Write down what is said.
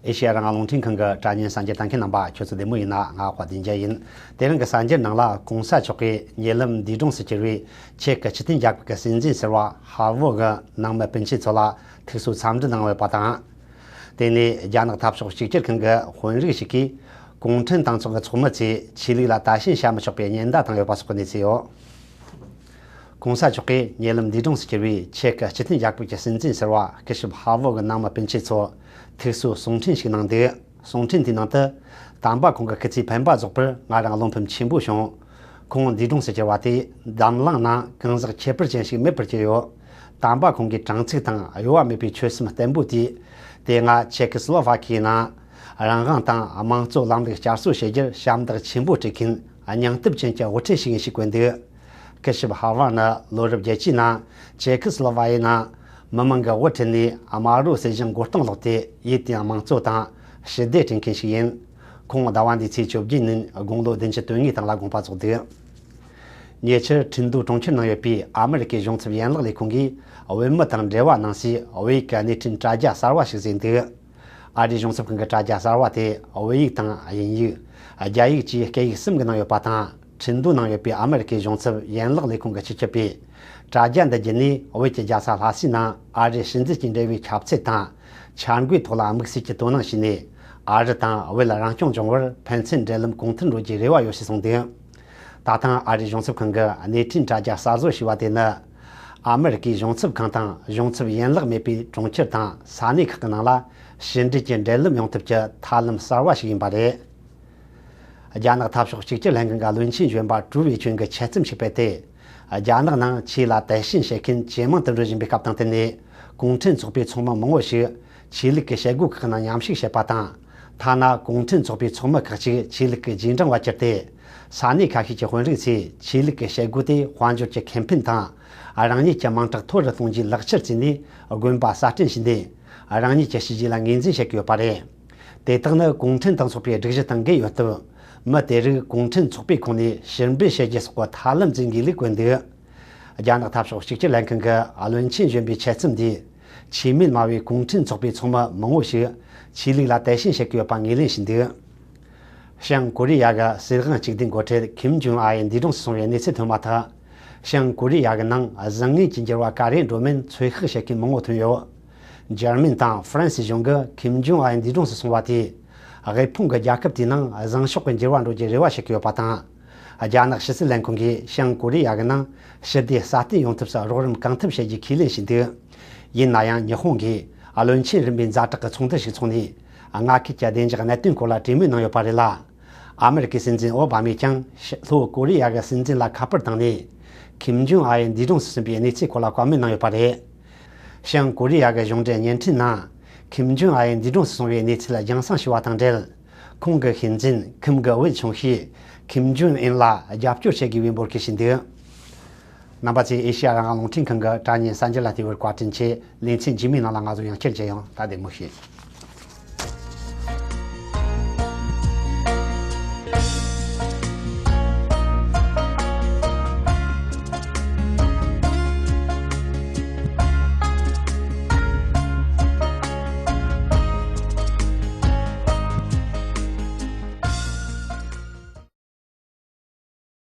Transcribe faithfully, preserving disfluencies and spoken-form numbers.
ཨེ་ཤེ་ཡ་རང་དབང་རླུང་འཕྲིན་ཁང་གི་དྲ་བརྙན་གསར་འགྱུར་ལྟ་མཁན་རྣམ་པ་ཁྱོད་ཚོ་བདེ་མོ་ཡིན་ན། ང་དཔལ་ལྡན་རྒྱལ་ཡིན། དེ་རིང་གི་གསར་འགྱུར་ནང་ལ་གོང་ས་མཆོག་གིས་ཉེ་ལམ་འདས་གྲོངས་སུ་གྱུར་བའི་ཆེ་ཁི་སྤྱི་མཐུན་རྒྱལ་ཁབ་ཀྱི་སྲིད་འཛིན་ཟུར་པ་ཧ་ཝུ་གི་ནང་མི་སྤུན་མཆེད་ཚོ་ལ་ཐུགས་གསོའི་འཚམས་འདྲི་གནང་ཡོད་པ་དང་། དེ་ནས་རྒྱ་ནག་འཐབ་ཕྱོགས་གཅིག་གྱུར་ཁང་གི་དཔོན་རིགས་ཤིག་གིས། གུང་ཁྲན་ཏང་ཚོགས་ཀྱི་ཚོགས་མི་ཚོས་ཆོས་ལུགས་ལ་དད་ཞེན་བྱ་མི་ཆོག་པའི་ཉེན་བརྡ་བཏང་ཡོད་པ་སོགས་ཀྱི་གནས་ཚུལ་ཡོད། གོང་ས་མཆོག་གིས་ཉེ་ལམ་འདས་གྲོངས་སུ་གྱུར་བའི་ཆེ་ཁི་སྤྱི་མཐུན་རྒྱལ་ཁབ་ཀྱི་སྲིད་འཛིན་ཟུར་པ་སྐུ་ཞབས་ཧ་ཝུ་གི་ནང་མི་སྤུན་མཆེད་ཚོ་ཐུགས་གསོའི་གསུང་འཕྲིན་ཞིག་གནང་འདུག། གསུང་འཕྲིན་དེའི་ནང་དུ། དམ་པ་ཁོང་གི་སྐུ་ཚེའི་འཕེན་པ་རྫོགས་པར་ང་རང་བློ་ཕམ་ཆེན་པོ་བྱུང་། ཁོང་འདས་གྲོངས་སུ་གྱུར་བ་དེས་འཛམ་གླིང་ནང་གང་ཟག་ཁྱད་པར་ཅན་ཞིག་མེད་པར་གྱུར་ཡོད། དམ་པ་ཁོང་གི་དྲང་ཚིག་དང་གཡོ་བ་མེད་པའི་ཆོད་སེམས་བརྟན་པོ་དེས། དེ་སྔ་ཆེ་ཁི་སི་ལོ་ཝ་ཁི་ཡའི་ནང་རང་དབང་དང་དམངས་གཙོ་ལམ་ལུགས་བསྐྱར་གསོ་བྱེད་རྒྱུར་ཞབས་འདེགས་ཆེན་པོ་སྤྲད་མཁན་སྙིང་སྟོབས་ཅན་གྱི་དབུ་ཁྲིད་ཞིག་ཡིན་ཞེས་བཀོད་འདུག། སྐུ་ཞབས་ཧ་ཝུ་ནི་ལོ་རབས་བརྒྱད་ཅུའི་ནང་ཆེ་ཁི་སི་ལོ་ཝ་ཡའི་ནང་མི་མང་གི་དབུ་ཁྲིད་ནས་དམར་རོ་སྲིད་གཞུང་མགོ་རྟིང་བསློགས་ཏེ། ཡུལ་དེའི་དམངས་གཙོ་དང་ཞི་བདེ་སྐྲུན་མཁན་ཞིག་ཡིན། ཁོང་ཟླ་བ་འདིའི་ཚེས་བཅོ་བརྒྱད་ཉིན་དགུང་ལོ་བདུན་ཅུ་དོན་གཉིས་སྟེང་ལ་དགོངས་པ་རྫོགས་འདུག། ཉེ་ཆར་ཁྲིན་ཏུའུ་གྲོང་ཁྱེར་ནང་ཡོད་པའི་ཨ་མི་རི་ཀའི་གཞུང་ཚབ་ཡན་ལག་ལས་ཁུངས་ཀྱིས་བོད་མི་དང་འབྲེལ་བ་གནང་སའི་བོད་ཡིག་གི་སྣེ་ཁྲིད་དྲ་རྒྱ་གསར་བ་ཞིག་བཟོས་འདུག། ཨ་རིའི་གཞུང་ཚབ་ཁང་གི་དྲ་རྒྱ་གསར་བ་དེ་བོད་ཡིག་དང་དབྱིན་ཡིག། རྒྱ་ཡིག་བཅས་སྐད་ཡིག་གསུམ་གྱི་ནང་ཡོད་པ་དང་། ཁྲིན་ཏུའུ་ནང་ཡོད་པའི་ཨ་མི་རི་ཀའི་གཞུང་ཚབ་ཡན་ལག་ལས་ཁུངས་ཀྱི་སྤྱི་ཁྱབ་པས། དྲ་རྒྱ་འདི་བརྒྱུད་ནས་བོད་ཀྱི་རྒྱལ་ས་ལྷ་སའི་ནང་ཨ་རིའི་སྲིད་འཛིན་གྱི་འབྲེལ་བའི་ཁྱབ་ཚད་དང་། འཆར་འགོད་ཐོག་ལ་དམིགས་བསལ་གྱི་དོ་སྣང་བྱས་ནས། ཨ་རི་དང་བོད་རང་སྐྱོང་ལྗོངས་བར་ཕན་ཚུན་འབྲེལ་ལམ་གོང་མཐོར་འགྲོ་རྒྱུའི་རེ་བ་ཡོད་ཞེས་གསུངས་འདུག། ད་ཐེངས་ཨ་རིའི་གཞུང་ཚབ་ཁང་གིས་སྣེ་ཁྲིད་དྲ་རྒྱ་གསར་བཟོ་བྱས་པ་དེ་ནི། ཨ་མི་རི་ཀའི་གཞུང་ཚབ་ཁང་དང་གཞུང་ཚབ་ཡན་ལག་མེད་པའི་གྲོང་ཁྱེར་དང་ས་གནས་ཁག་གི་ནང་ལ་ཕྱི་འབྲེལ་གྱི་འབྲེལ་ལམ་ཡོང་ཐབས་ཀྱི་ཐབས་ལམ་གསར་བ་ཞིག་ཡིན་པ་རེད། རྒྱ་ནག་འཐབ་ཕྱོགས་གཅིག་གྱུར་ལྷན་ཁང་གི་བློན་ཆེན་གཞོན་པ་ཀྲུའུ་ཝེ་ཆུན་གྱིས་ཆེད་རྩོམ་ཞིག་སྤེལ་ཏེ། རྒྱ་ནག་ནང་ཆོས་ལ་དད་ཞེན་བྱེད་མཁན་ཇེ་མང་དུ་འགྲོ་བཞིན་པའི་སྐབས་དང་བསྟུན་ནས། གུང་ཁྲན་ཚོགས་པའི་ཚོགས་མི་མང་བོ་ཞིག་ཆོས་ལུགས་ཀྱི་བྱེད་སྒོ་ཁག་ནང་མཉམ་ཞུགས་བྱེད་པ་དང་། ཐ་ན་གུང་ཁྲན་ཚོགས་པའི་ཚོགས་མི་ཁག་ཅིག་ཆོས་ལུགས་ཀྱི་རྗེས་འབྲང་བར་གྱུར་ཏེ། ས་གནས་ཁ་ཤས་ཀྱི་དཔོན་རིགས་ཚོས་ཆོས་ལུགས་ཀྱི་བྱེད་སྒོ་དེ་དཔལ་འབྱོར་གྱི་ཁེ་ཕན་དང་། རང་ཉིད་ཀྱི་མིང་གྲགས་མཐོ་རུ་གཏོང་རྒྱུའི་ལག་ཆར་བརྩིས་ནས་དགོན་པ་གསར་སྐྲུན་བྱས་ནས། རང་ཉིད་ཀྱི་གཤིས་རྒྱུད་ལ་ངོས་འཛིན་བྱེད་ཀྱི་ཡོད་པ་རེད། དེ་དག་ནི་གུང་ཁྲན་ཏང་ཚོགས་པའི་སྒྲིག་གཞི་དང་འགལ་ཡོད་སྟབས། མི་དེ་རིགས་གུང་ཁྲན་ཚོགས་པའི་ཁོངས་ནས་ཕྱིར་འབུད་བྱེད་རྒྱུ་སོགས་ཀྱི་ཐབས་ལམ་འཛིན་དགོས་ལུགས་བཀོད་འདུག། རྒྱ་ནག་འཐབ་ཕྱོགས་གཅིག་གྱུར་ལྷན་ཁང་གི་བློན་ཆེན་གཞོན་པའི་ཆེད་རྩོམ་འདིས། ཆོས་མེད་སྨྲ་བའི་གུང་ཁྲན་ཚོགས་པའི་ཚོགས་མི་མང་བོ་ཞིག་ཆོས་ལུགས་ལ་དད་ཞེན་བྱེད་ཀྱི་ཡོད་པ་ངོས་ལེན་བྱས་འདུག། བྱང་ཀོ་རི་ཡ་གི་སྲིད་དབང་གཅིག་སྡུད་འགོ་ཁྲིད་ཁིམ་ཇུང་ཨ་ཡི་འདས་གྲོངས་སུ་སོང་བའི་གནས་ཚུལ་ཐོན་མ་ཐག། བྱང་ཀོ་རི་ཡ་གི་ནང་བཟང་ངན་གྱི་འགྱུར་བ་ག་རེ་འགྲོ་མིན་ཚོད་དཔག་བྱེད་མཁན་མང་བོ་ཐོན་ཡོད། འཇར་མན་དང་ཧྥ་རན་སི་གཞུང་གིས་ཁིམ་ཇུང་ཨ་ཡི་འདས་གྲོངས་སུ་སོང་བ་དེས། དབུལ་ཕོངས་ཀྱི་རྒྱལ་ཁབ་དེའི་ནང་བཟང་ཕྱོགས་ཀྱི་འགྱུར་བ་འགྲོ་རྒྱུའི་རེ་བ་བྱེད་ཀྱི་ཡོད་པ་དང་། རྒྱ་ནག་ཕྱི་སྲིད་ལྷན་ཁང་གིས་བྱང་ཀོ་རི་ཡ་གི་ནང་ཞི་བདེ་སྲ་བརྟན་ཡོང་ཐབས་སུ་རོགས་རམ་གང་ཐུབ་བྱེད་རྒྱུའི་ཁས་ལེན་བྱས་འདུག། ཡིན་ན་ཡང་ཉི་ཧོང་གིས་བློན་ཆེན་རིམ་པའི་ཛ་དྲག་གི་ཚོགས་འདུ་ཞིག་འཚོགས་ནས། མངའ་ཁུལ་གྱི་བདེ་འཇགས་གནད་དོན་སྐོར་ལ་གྲོས་མོལ་གནང་ཡོད་པ་རེད་ལ། ཨ་མི་རི་ཀའི་སྲིད་འཛིན་ཨོ་བྷ་མས་ཀྱང་ལྷོ་ཀོ་རི་ཡ་གི་སྲིད་འཛིན་ལ་ཁ་པར་བཏང་ནས། ཁིམ་ཇུང་ཨ་ཡི་འདས་གྲོངས་སུ་སོང་བའི་གནས་ཚུལ་སྐོར་ལ་བཀའ་མོལ་གནང་ཡོད་པ་རེད། བྱང་ཀོ་རི་ཡ་གི་གཞུང་འབྲེལ་བརྙན་འཕྲིན་ནང་། ཁིམ་ཇུང་ཨ་ཡི་འདས་གྲོངས་སུ་སོང་བའི་གནས་ཚུལ་རྒྱང་སྲིང་ཞུ་བ་དང་འབྲེལ། ཁོང་གི་ཤུལ་འཛིན་ཁིམ་གི་བུ་ཆུང་ཤོས་ཁིམ་ཇུང་ཨིན་ལ་རྒྱབ་སྐྱོར་བྱེད་དགོས་པའི་འབོད་སྐུལ་ཞུས་འདུག། རྣམ་པ་ཚོས་ཨེ་ཤེ་ཡ་རང་དབང་རླུང་འཕྲིན་ཁང་གི་དྲ་བརྙན་གསར་འགྱུར་ལ་བལྟས་པར་བཀའ་དྲིན་ཆེ། ལེ་ཚན་རྗེས་མའི་ནང་ལ་ང་ཚོ་ཡང་བསྐྱར་མཇལ་ཡོང་། ད་བདེ་མོ་བྱོས།